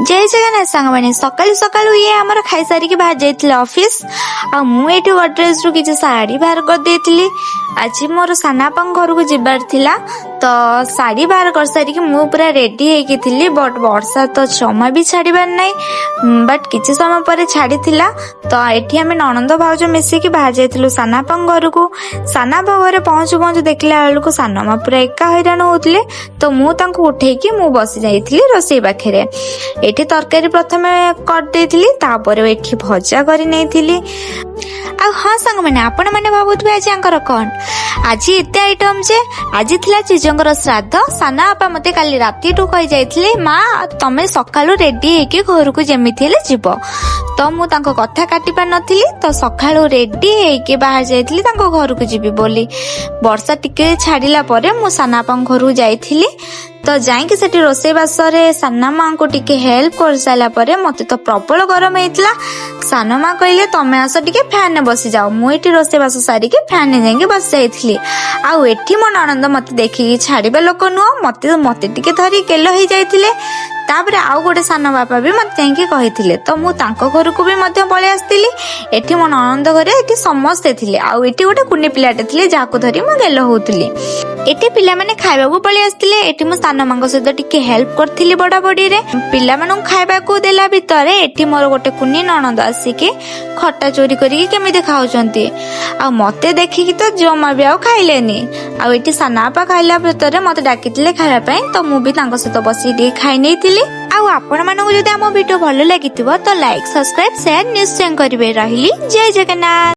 ଜୟ ଜଗନ୍ନାଥ ସାଙ୍ଗମାନେ। ସକାଳୁ ସକାଳୁ ଇଏ ଆମର ଖାଇସାରିକି ବାହାରି ଯାଇଥିଲେ ଅଫିସ, ଆଉ ମୁଁ ଏଇଠି ଗଡରେଜରୁ କିଛି ଶାଢ଼ୀ ବାହାର କରିଦେଇଥିଲି। ଆଜି ମୋର ସାନାପାଙ୍କ ଘରକୁ ଯିବାର ଥିଲା, ତ ଶାଢ଼ୀ ବାହାର କରିସାରିକି ମୁଁ ପୁରା ରେଡି ହେଇକି ଥିଲି। ବଟ୍ ବର୍ଷା ତ ଜମା ବି ଛାଡ଼ିବାର ନାହିଁ, ବଟ୍ କିଛି ସମୟ ପରେ ଛାଡ଼ିଥିଲା। ତ ଏଠି ଆମେ ନଣନ୍ଦ ଭାଉଜ ମିଶିକି ବାହାରି ଯାଇଥିଲୁ ସାନାପାଙ୍କ ଘରକୁ। ସାନାପା ଘରେ ପହଞ୍ଚୁ ପହଞ୍ଚୁ ଦେଖିଲା ବେଳକୁ ସାନମା ପୁରା ଏକା ହଇରାଣ ହଉଥିଲେ। ତ ମୁଁ ତାଙ୍କୁ ଉଠେଇକି ମୁଁ ବସି ଯାଇଥିଲି ରୋଷେଇ ପାଖରେ। ଏଠି ତରକାରୀ ପ୍ରଥମେ କରିଦେଇଥିଲି, ତାପରେ ଏଠି ଭଜା କରି ନେଇଥିଲି। ଆଉ ହଁ ସାଙ୍ଗମାନେ, ଆପଣମାନେ ଭାବୁଥିବେ ଆଜି ଆଙ୍କର କଣ ଆଜି ଏତେ ଆଇଟମ ଯେ? ଆଜି ଥିଲା ଜିଜୁଙ୍କର ଶ୍ରାଦ୍ଧ। ସାନ ବାପା ମତେ କାଲି ରାତିଠୁ କହି ଯାଇଥିଲେ, "ମା, ତମେ ସକାଳୁ ରେଡି ହେଇକି ଘରକୁ ଯେମିତି ହେଲେ ଯିବ।" ତ ମୁଁ ତାଙ୍କ କଥା କାଟି ପାରିନଥିଲି, ତ ସକାଳୁ ରେଡି ହେଇକି ବାହାରି ଯାଇଥିଲି ତାଙ୍କ ଘରକୁ ଯିବି ବୋଲି। ବର୍ଷା ଟିକେ ଛାଡିଲା ପରେ ମୁଁ ସାନ ବାପାଙ୍କ ଘରକୁ ଯାଇଥିଲି। ତ ଯାଇକି ସେଠି ରୋଷେଇ ବାସରେ ସାନ ମାଙ୍କୁ ଟିକେ ହେଲ୍ପ କରିସାରିଲା ପରେ ମତେ ତ ପ୍ରବଳ ଗରମ ହେଇଥିଲା। ସାନ ମା କହିଲେ, "ତମେ ଆସ, ଟିକେ ଫ୍ୟାନରେ ବସିଯାଅ।" ମୁଁ ଏଠି ରୋଷେଇ ବାସ ସାରିକି ଫ୍ୟାନରେ ଯାଇକି ବସି ଯାଇଥିଲି। ଆଉ ଏଠି ମୋ ନଣନ୍ଦ ମତେ ଦେଖିକି ଛାଡିବା ଲୋକ ନୁହଁ, ମତେ ମତେ ଟିକେ ଧରି ଗେଲ ହେଇଯାଇଥିଲେ। ତାପରେ ଆଉ ଗୋଟେ ସାନ ବାପା ବି ମତେ ଯାଇକି କହିଥିଲେ, ତ ମୁଁ ତାଙ୍କ ଘରକୁ ବି ମଧ୍ୟ ପଳେଇ ଆସିଥିଲି। ଏଠି ମୋ ନଣନ୍ଦ ଘରେ ଏଠି ସମସ୍ତେ ଥିଲେ, ଆଉ ଏଠି ଗୋଟେ କୁନି ପିଲାଟେ ଥିଲେ, ଯାହାକୁ ଧରି ମୁଁ ଗେଲ ହଉଥିଲି। ଏଠି ପିଲାମାନେ ଖାଇବାକୁ ପଳେଇ ଆସିଥିଲେ। ଏଠି ମୁଁ ସାନ ମାଙ୍କ ସହିତ ଟିକେ ହେଲ୍ପ କରିଥିଲି ବଡା ବଡିରେ। ପିଲାମାନଙ୍କୁ ଖାଇବାକୁ ଦେଲା ଭିତରେ ଏଠି ମୋର ଗୋଟେ କୁନି ନଣନ୍ଦ ଆସିକି ଖଟା ଚୋରି କରିକି କେମିତି ଖାଉଛନ୍ତି, ଆଉ ମତେ ଦେଖିକି ତ ଜମା ବି ଆଉ ଖାଇଲେନି। ଆଉ ଏଠି ସାନ ବାପା ଖାଇଲା ଭିତରେ ମତେ ଡାକିଥିଲେ ଖାଇବା ପାଇଁ, ତ ମୁଁ ବି ତାଙ୍କ ସହିତ ବସିକି ଟିକେ ଖାଇ ନେଇଥିଲି। ଆଉ ଆପଣମାନଙ୍କୁ ଯଦି ଆମ ଭିଡିଓ ଭଲ ଲାଗିଥିବ, ତ ଲାଇକ୍, ସବସ୍କ୍ରାଇବ, ସେୟାର ନିଶ୍ଚୟ କରିବେ। ରହିଲି, ଜୟ ଜଗନ୍ନାଥ।